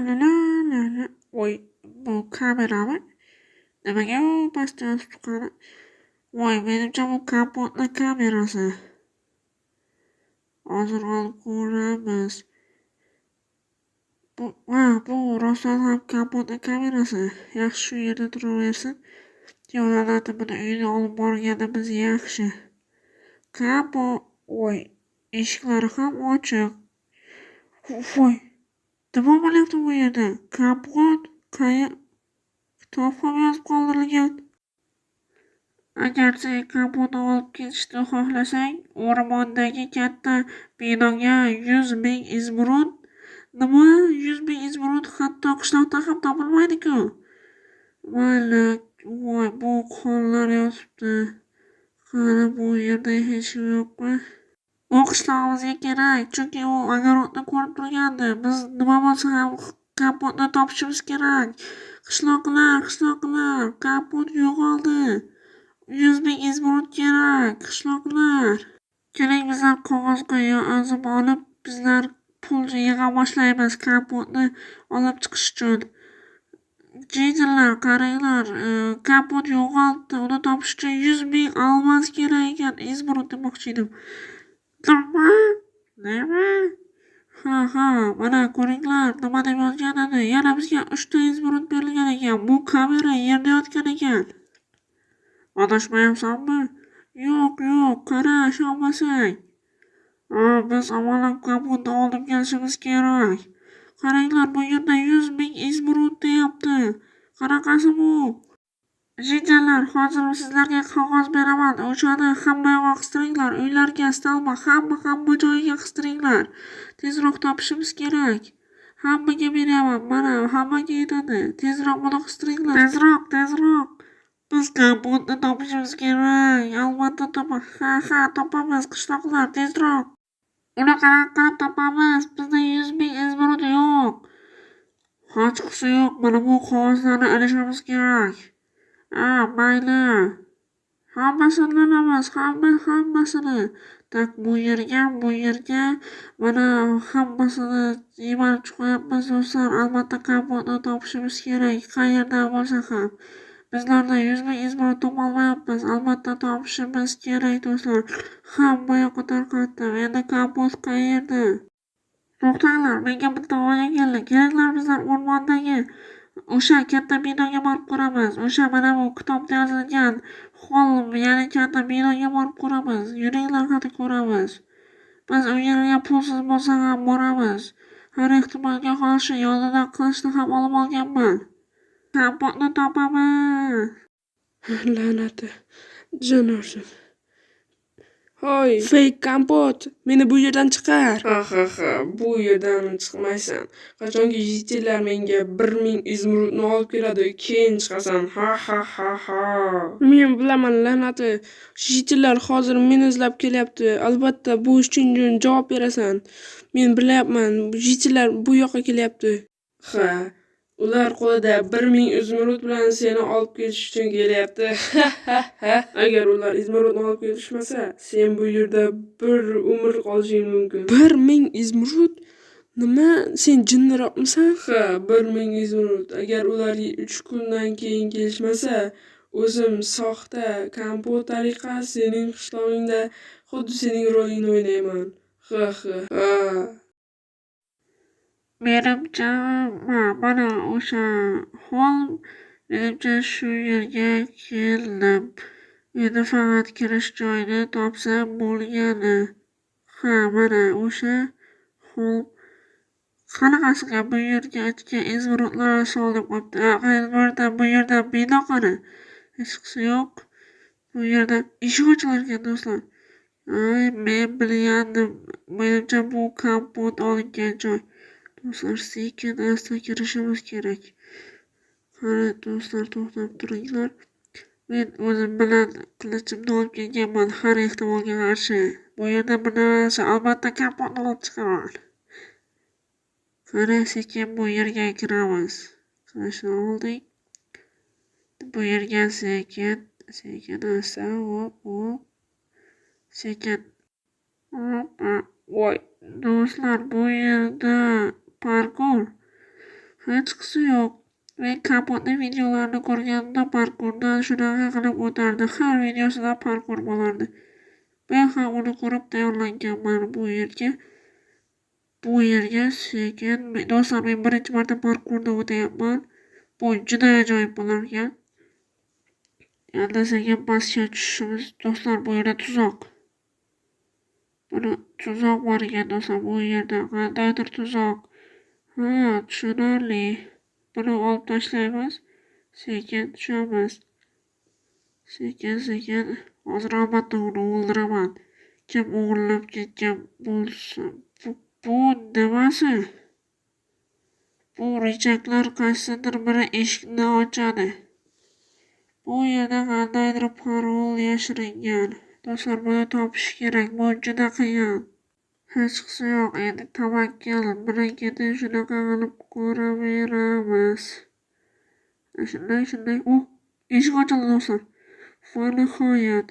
la la la la. Voy, bu kamerami? Nimaga u pastga yotibdi, qani? Voy, menimcha bu kompotni kamerasi. Hozir olib ko'ramiz. Bu, ha, bu rostdan ham kompotni kamerasi. Yaxshi, shu yerda turaversin. Yo'q, la'nati, buni uyga olib borganimiz yaxshi. Kompot, voy, eshiklari ham ochiq. Voy, nima bo'lyapti bu yerda? Kompot kitob ham yozib qoldirilgan. Agar sen kompotni olib ketishni xohlasang, o'rmondagi katta binoga 100 ming izmrud. Nima? 100 ming izmrud hatto qishloqda ham topilmaydi-ku. Mayli, voy, bu qonlar yotibdi. Qani, bu yerda hech kim yo'qmi? U qishlog'imizga kerak, chunki u огород ni ko'rib turgandi. Biz nima bo'lsa ham kompotni topishimiz kerak. Qishloqlar, qishloqlar, kompot yo'qoldi. 100 ming izmrud kerak, qishloqlar. Keling, bizlar qog'ozga yozib olib, bizlar pul yig'a boshlaymiz kompotni olib chiqish uchun. Jiydalar, qaranglar, kompot yo'qolibdi. Uni topish uchun 100 ming almaz kerak ekan. Izmrud demoqchi edim. Nima? Nima? Ha, ha, mana ko'ringlar, nima deb yozgan edi. Yana bizga 3 ta izmrud berilgan ekan. Bu kamera yerda yotgan ekan. Adashmayapsanmi? Yo'q, yo'q, qara, ishonmasang. Ha, biz avvalo kompotni olib kelishimiz kerak. Qaranglar, bu yerda 100 ming izmrud deyapti. Qanaqasi bu? Jiydalar, hozir sizlarga qog'oz beraman. O'shani hamma yoqqa qistiringlar. Uylarga, stolba, hamma joyiga qistiringlar. Tezroq topishimiz kerak. Hammaga beraman. Mana, hammaga yetadi. Tezroq buni qistiringlar. Tezroq, tezroq. Biz kompotni topishimiz kerak. Albatta topamiz. Ha, ha, topamiz, qishloqlar, tezroq. Uni qanaqa qilib topamiz? Bizda 100 ming izmrud yo'q. Hechqisi yo'q. Mana bu qog'ozlarni ilishimiz kerak. Ha, mayli. Hammasini ilamiz, hammasini. Так, bu yerga, bu yerga. Mana hammasini yemanib chiqyapmiz, do'stlar. Albatta kompotni topishimiz kerak, qayerdan bo'lsa ham. Bizlarda 100 ming izmrud topolmayapmiz. Albatta topishimiz kerak, do'stlar. Hamma yoqqa tarqatdim. Endi kompot qayerda? To'xtanglar, menga bitta g'oya keldi. Kelinglar, bizlar o'rmondagi o'sha katta binoga borib ko'ramiz. O'sha mana bu kitobda yozilgan hol, ya'ni katta binoga borib ko'ramiz. Yuringlar, qani ko'ramiz. Biz u yerga pulsiz bo'lsa ham boramiz. Har ehtimolga qarshi yonidan qilichni ham olib olganman. Kompotni topamiz. La'nati, jin ursin. Hoy, fake kompot, meni bu yerdan chiqar. Ha ha ha, bu yerdan chiqmaysan. Qachonki jiydalar menga 1000 izmrudni olib keladi, keyin chiqasan. Ha ha ha ha. Men bilaman, la'nati. Jiydalar hozir meni izlab kelyapti. Albatta bu ishing uchun javob berasan. Men bilyapman, jiydalar bu yoqqa kelyapti. Ha, ular qo'lida 1000 izmrud bilan seni olib ketish uchun kelyapti. Ha ha ha. Agar ular izmrudni olib kelishmasa, sen bu yerda bir umr qolishing mumkin. 1000 izmrud? Nima? Sen jinniroqmisan? Ha, 1000 izmrud. Agar ular 3 kundan keyin kelishmasa, o'zim soxta kompot tariqa sening qishlog'ingda xuddi sening rolingni o'ynayman. Ha ha ha. Menimcha, mana o'sha hol, menimcha shu yerga keldim. Endi faqat kirish joyini topsam bo'lgani. Ha, mana o'sha hol. Qanaqasiga bu yerga ichga izmrudlar solib qo'yibdi. Ha, bu yerda bino qani? Hechqisi yo'q. Bu yerda eshik ochilar ekan, do'stlar. Ay, men bilgandim. Menimcha bu kompot olingan joy. Do'stlar, sekin asta kirishimiz kerak. Qani, do'stlar, to'xtab turinglar. Men o'zim bilan qilichimni olib kelganman har ehtimolga qarshi. Bu yerda bir narsa, albatta kompotni olib chiqaman. Qani, sekin bu yerga kiramiz. Qilichni oldik. Bu yerga sekin, sekin asta, hop, hop. Sekin. Hop, voy, do'stlar, bu yerda parkur. Hechqisi yo'q. Men Kompotning videolarini ko'rganimda parkurdan shunaqa qilib o'tardi. Har videosida parkur bo'lardi. Men ham uni ko'rib tayyorlanganman bu yerga. Bu yerga sekin, do'stlar, men birinchi marta parkurda o'tayapman. Bu juda ajoyib bo'lar ekan. Endi sekin pastga tushishimiz, do'stlar, bu yerda tuzoq. Buni tuzoq bor ekan, do'stlar, bu yerda qandaydir tuzoq. Ha, tushunarli. Buni olib tashlaymiz. Sekin tushamiz. Sekin sekin. Hozir albatta uni o'ldiraman. Kim o'g'irlab ketgan bo'lsa, bu nimasi? Bu richaklar qaysidir biri eshikni ochadi. Bu yerda qandaydir parol yashiringan. Do'stlar, buni topish kerak. Bu juda qiyin. Hechqisi yo'q. Endi tavakkal birin-ketin shunaqa qilib ko'raveramiz. Shunday, shunday. Oh, eshik ochildi, do'stlar. Va nihoyat.